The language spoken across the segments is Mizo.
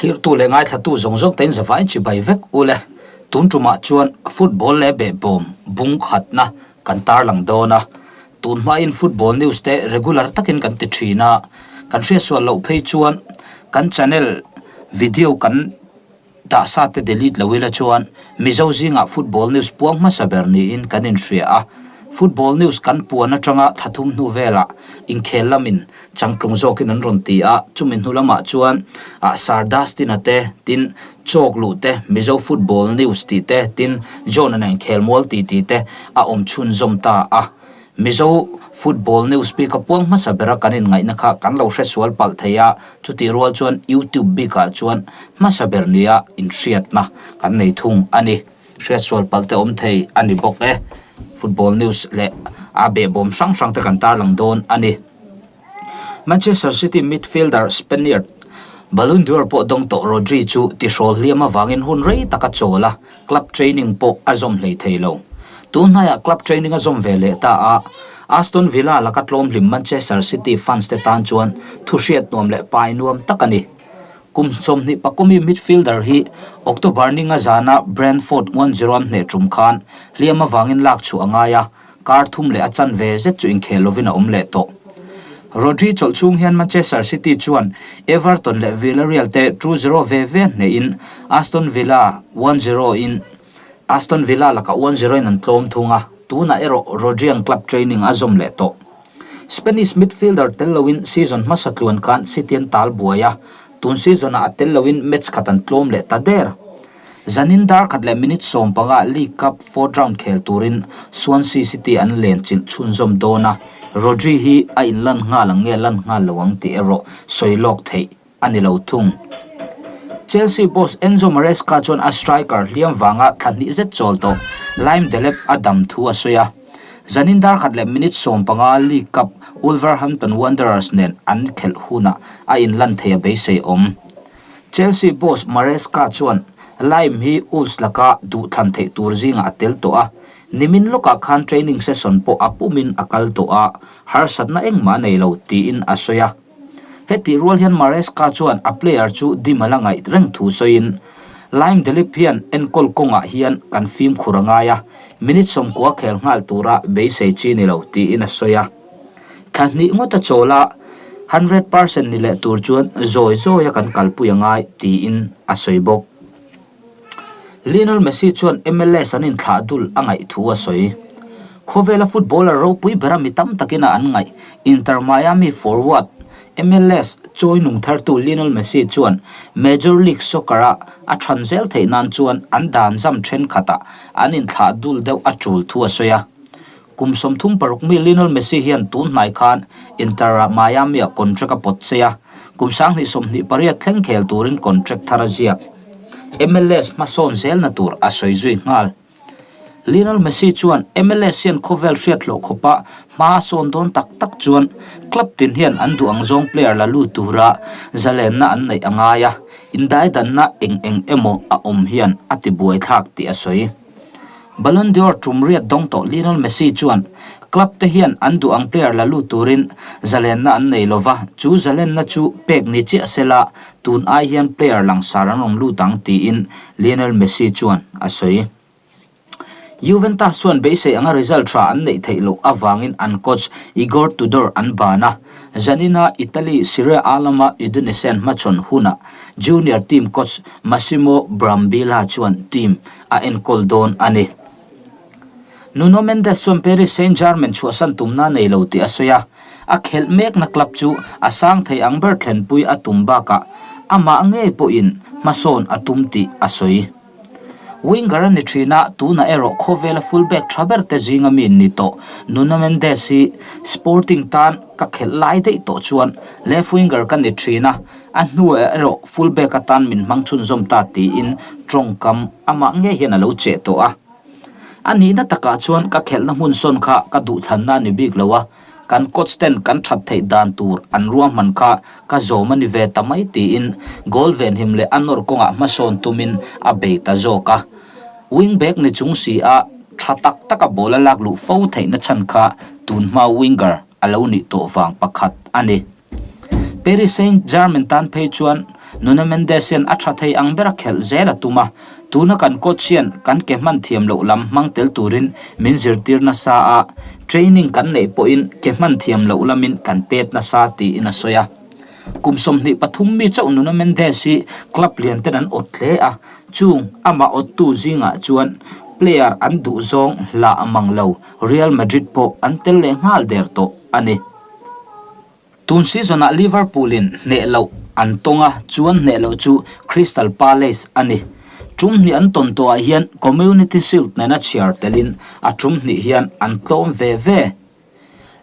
Thlirtu leh ngaithlatu zawng zawng tein zavai chibai vek u le. Tun tumah chuan football leh behbawm bung khatna kan tarlang dawn a. Tun hmain football news te regular takin kan ti thin a, kan hriatsual loh phei chuan kan channel video kan Dah sa te delete lo ila chuan Mizo zingah football news puang hmasa ber niin kan inhria a. Football news kan puan atanga thla thum hnu velah inkhel lamin changtlung zawkin an rawn ti a, chumi hnu lamah chuan ah Sir Dustin-a te, tin Chawk luh te, Mizo football news tih te, tin John-a nen inkhel mual tih tih te a awm chhunzawm ta a. Mizo football news bik a puang hmasa bera kan inngaihna kha kan lo hre sual palh thei a, chutih rual chuan YouTube bikah chuan hmasa ber nia inhriatna kan nei thung a ni. Hriat sual palh te awm thei a ni bawk e. Football news leh a behbawm hrang hrang te kan tarlang dawn a ni. Manchester City midfielder Spaniard Ballon d'Or pawh dawng tawh Rodri chu tihrawl hliam avangin hun rei tak a chawl a, club training pawh a zawm hlei thei lo. Tun hnaiah club training a zawm ve leh ta a, Aston Villa laka tlawm hlim Manchester City fans te tan chuan thu hriat nuam leh pai nuam tak a ni. Kum 20 pakumi midfielder hi October ninga zana Brentford 1-0 an hneh tum khan hliam avangin lak chhuah a ngai a, Kar thum leh a chanve zet chu inkhel lovin a awm leh tawh. Rodri chawlh chung hian Manchester City chuan Everton leh Villarreal te 2-0 ve ve hnehin Aston Villa 1-0 in Aston Villa lakah 1-0 in an tlawm thung a, tunah erawh Rodri-a'n club training a zawm leh tawh. Spanish midfielder tel loin season hmasa tluan khan City an tal buai a, tun season-ah a tel loin match khat an tlawm leh ta der. Zanin dar khat leh minute 15 League Cup fourth round khel turin Swansea City an len chilh chhunzawm dawn a, Rodri hi a inlan nghal ang nge lan nghal lo ang tih erawh sawi lawk theih a ni lo thung. Chelsea boss Enzo Maresca chuan a striker hliam vanga thla hnih zet chawl tawh Liam Delap a dam thu a sawi a, zanin dar khat leh minute 15 League Cup Wolverhampton Wanderers nen an khelh hunah a inlan thei a beisei awm. Chelsea boss Maresca chuan Lime hi Wolves laka duhthlan theih tur zingah a tel tawh a, nimin lawkah khan training session pawh a pumin a kal tawh a, harsatna engmah a nei lo tiin a sawi a. Hetih rual hian Maresca chuan a player chu dim a la ngaih reng thu sawiin, Lime Delip hian enkawl kawngah hian kan fimkhur a ngai a, minute 90 khel nghal tura beisei chi ni lo tiin a sawi a. Thla hnih ngawt a chawl a, 100% ni leh tur chuan zawi zawi a kan kalpui a ngai tiin a sawi bawk. Lionel Messi chuan MLS an inthlah dul a ngaih thu a sawi. Khawvela footballer ropui bera mi tam takin a an ngaih Inter Miami forward MLS chawi nung thartu Lionel Messi chuan Major League Soccer-a a than zel theih nan chuan an dan zam thenkhatah an inthlah dul deuh a tul thu a sawi a. Kum 36 mi Lionel Messi hian tun hnai khan Inter Miami-ah contract a pawt chei a, kum 2028 thleng khel turin contract thar a ziak. MLS hmasawn zelna tur a sawi zui nghal. Lionel Messi chuan MLS hian khawvel hriat hlawh khawpa hma a sawn dawn tak tak chuan club tin hian an duh ang zawng player la lut tura zalenna an neih a ngai a, indaidanna eng eng emaw a awm hian a tibuaithlak tih a sawi. Ballon d'Or tum riat dawng tawh Lionel Messi chuan club te hian an duh ang player la lut turin zalenna an nei lova, chu zalenna chu pek ni chiah sela tun ai hian player langsar an rawn lut ang tiin Lionel Messi chuan a sawi. Juventus chuan beisei anga result tha an neih theih loh avangin an coach Igor Tudor an ban a, zanina Italy Serie A lama Udinese an hmachhawn hunah junior team coach Massimo Brambilla chuan team a enkawl dawn a ni. Nuno Mendes chuan Paris Saint-Germain chhuahsan tumna nei lo tih a sawi a, a khelh mekna club chu a sang thei ang ber thlenpui a tum bakah amah ngei pawhin hmasawn a tum tih a sawi. Winger a ni thin a, tunah erawh khawvela fullback tha ber te zinga mi ni tawh Nuno Mendes hi Sporting tan ka khelh lai daih tawh chuan left winger ka ni thin a, A hnuah erawh full back atan min hmang chhunzawm ta tiin tawngkam amah ngei hian a lo cheh tawh a. A nihna takah chuan ka khelhna hmun sawn kha ka duhthlanna a ni bik lo a, kan coach ten kan that theih dan tur an ruahman kha ka zawm a ni ve ta mai tiin goal venhim leh a nawr kawngah hmasawn tumin a bei ta zawk a. Wing back ni chung si a tha tak taka ball a lak luh fo theihna chhan kha tunhma winger a lo nih tawh vang pakhat a ni. Paris Saint-Germain tan phei chuan Nuno Mendes hian a tha thei ang bera khelh zel a tum a, tuna kan coach hian kan ke hman thiam loh lam hmang tel turin min zirtir nasa a, training kan neih pawhin ke hman thiam loh lamin kan pet nasa tiin a sawi a. Kum 23 mi chauh Nuno Mendes hi club lian ten an awt hle a, chung amah awttu zingah chuan player an duh zawng hlah mang lo Real Madrid pawh an tel leh nghal der tawh a ni. Tun season ah Liverpool in hneh loh an tawng a, chuan hneh loh chu Crystal Palace a ni. Tum hnih an tawn tawh ah hian Community Shield nena chhiar telin a tum hnih hian an tlawm ve ve.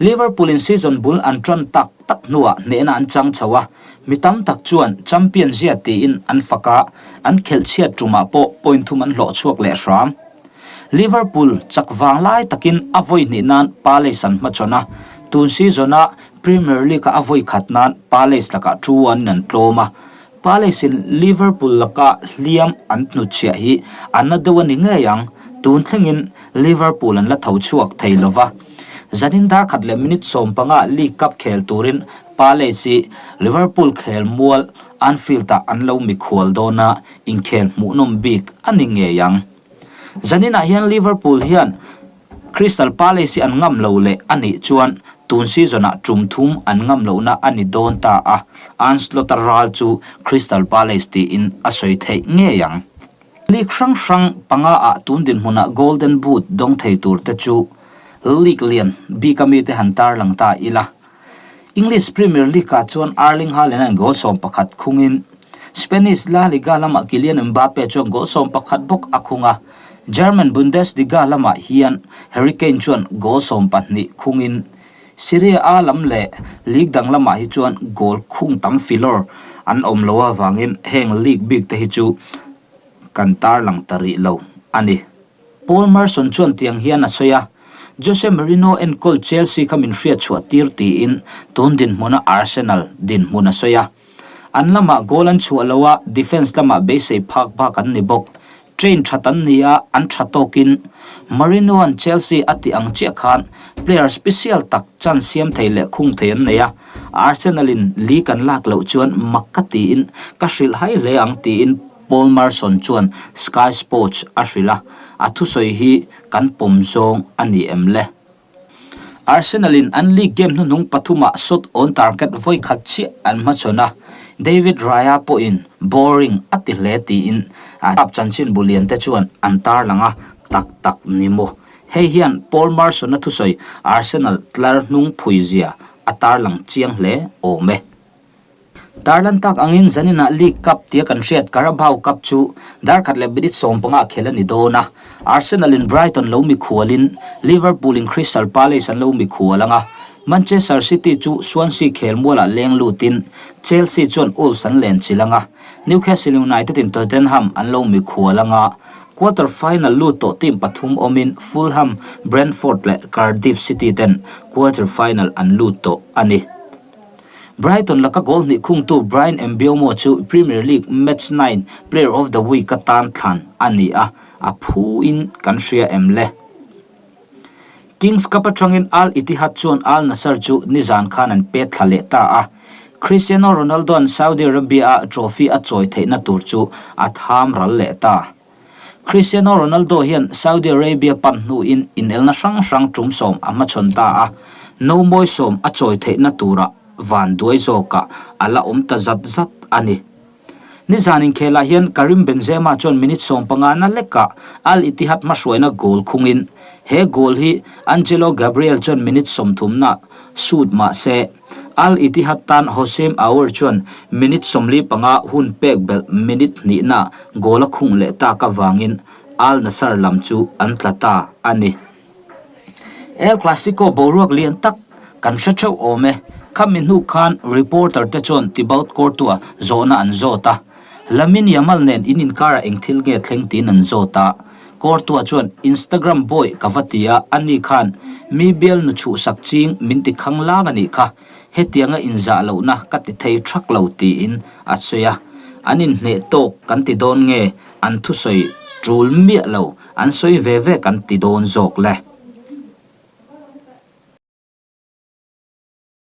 Liverpool in season bul an tan tak tak hnuah hnehna an chang chho a, mi tam tak chuan champion zia tiin an fak a, an khelh chhiat tumah pawh point thum an hlawh chhuak leh hram. Liverpool chak vang lai takin a vawi hnih nan Palace an hmachhawn a, tun season-a Premier League-a a vawi khat nan Palace lakah 2-1 in an tlawm a, Palace in Liverpool laka hliam an hnutchhiah hi a na deuh a ni ngei ang, tun thlengin Liverpool an la tho chhuak thei lo va. Zanin dar khat leh minute 15 League Cup khel turin Palace hi Liverpool khel mual Anfield ah an lo mikhual dawn a, inkhel hmuhnawm bik a ni ngei ang. Zaninah hian Liverpool hian Crystal Palace hi an ngam lo leh a nih chuan tun season-ah tum thum an ngam lohna a ni dawn ta a, Arne Slot-a ral chu Crystal Palace tiin a sawi theih ngei ang. League hrang hrang panga ah tun dinhmunah Golden Boot dawng thei tur te chu League lian bika mite han tarlang ta ila. English Premier League-ah chuan Erling Haaland-a'n goal 11 khungin Spanish La Liga lamah Kylian Mbappe chuan goal 11 bawk a khung a, German Bundesliga lamah hian Harry Kane chuan goal 12 khungin Serie A lam leh league dang lamah hi chuan goal khung tam filawr an awm lo avangin heng league bik te hi chu kan tarlang ta rih lo a ni. Paul Merson chuan tiang hian a sawi a, Jose Mourinho enkawl Chelsea kha min hriat chhuah tir tiin tun dinhmuna Arsenal dinhmun a sawi a. An lamah goal an chhuah lo a, defence lamah beisei phak bak an ni bawk. Train that an ni a, an tha tawkin. Mourinho-a'n Chelsea a tih ang chiah khan player special tak chance siam thei leh khung thei an nei a, Arsenal-in league an lak loh chuan mak ka tiin ka hrilh hai hle ang tiin Paul Merson chuan Sky Sports a hrilh a, a thusawi hi kan pawm zawng a ni em le? Arsenal-in an league game hnuhnung pathumah shot on target vawi khat chiah an hmachhawn a, David Raya pawhin boring a ti hle tiin club chanchinbu lian te chuan an tarlang a, tak tak ni maw? Hei hian Paul Merson-a thusawi Arsenal tlar hnung phui zia a tarlang chiang hle awm e. Tarlan tak angin zaninah League Cup tia kan hriat Carabao Cup chu dar khat leh minute 15 khel a ni dawn a. Arsenal in Brighton lo mikhualin Liverpool in Crystal Palace an lo mikhual ang a. Manchester City chu Swansea khel mualah leng lutin Chelsea chuan Wolves an len chilh ang a. Newcastle United in Tottenham an lo mikhual ang a. Quarter final lut tawh team pathum awmin Fulham, Brentford leh Cardiff City ten quarter final an lut tawh a ni. Brighton laka goal hnih khungtu Bryan Mbeumo chu Premier League Match 9 Player of the Week atan thlan a ni a, a phuin kan hria em le? Kings Cup atangin Al Ittihad chuan Al Nassr chu nizan khan an pet thla leh ta a, Cristiano Ronaldo-a'n Saudi Arabia-a trophy a chawi theihna tur chu a tham ral leh ta. Cristiano Ronaldo hian Saudi Arabia pan hnuin inelna hrang hrang tum sawm a hmachhawn ta a, no mawi sawm a chawi theihna tura van duai zawkah a la awm ta zat zat a ni. Nizan inkhelah hian Karim Benzema chuan minute 15 na lekah Al Ittihad hmahruaina goal khungin he goal hi Angelo Gabriel chuan minute 30 na shoot mah se Al Ittihad tan Hossein Aouar chuan minute 45 hun pek belh minute hnihna goal a khung leh tak avangin Al Nassr lam chu an tla ta a ni. El Clasico boruak lian tak kan hre theuh awm e. Khami hnu khan reporter te chuan Thibaut Courtois zawhna an zawt a. Lamine Yamal nen in inkarah eng thil nge thleng tiin an zawt a. Courtois chuan Instagram boy ka va ti a, ani khan mi bial nu chhuhsak ching min ti khang lang a nih kha, hetianga inzah lohna ka ti thei thak lo tiin a sawi a. An inhneh tawk kan ti dawn nge an thusawi tul miah lo, an sawi ve ve kan ti dawn zawk le.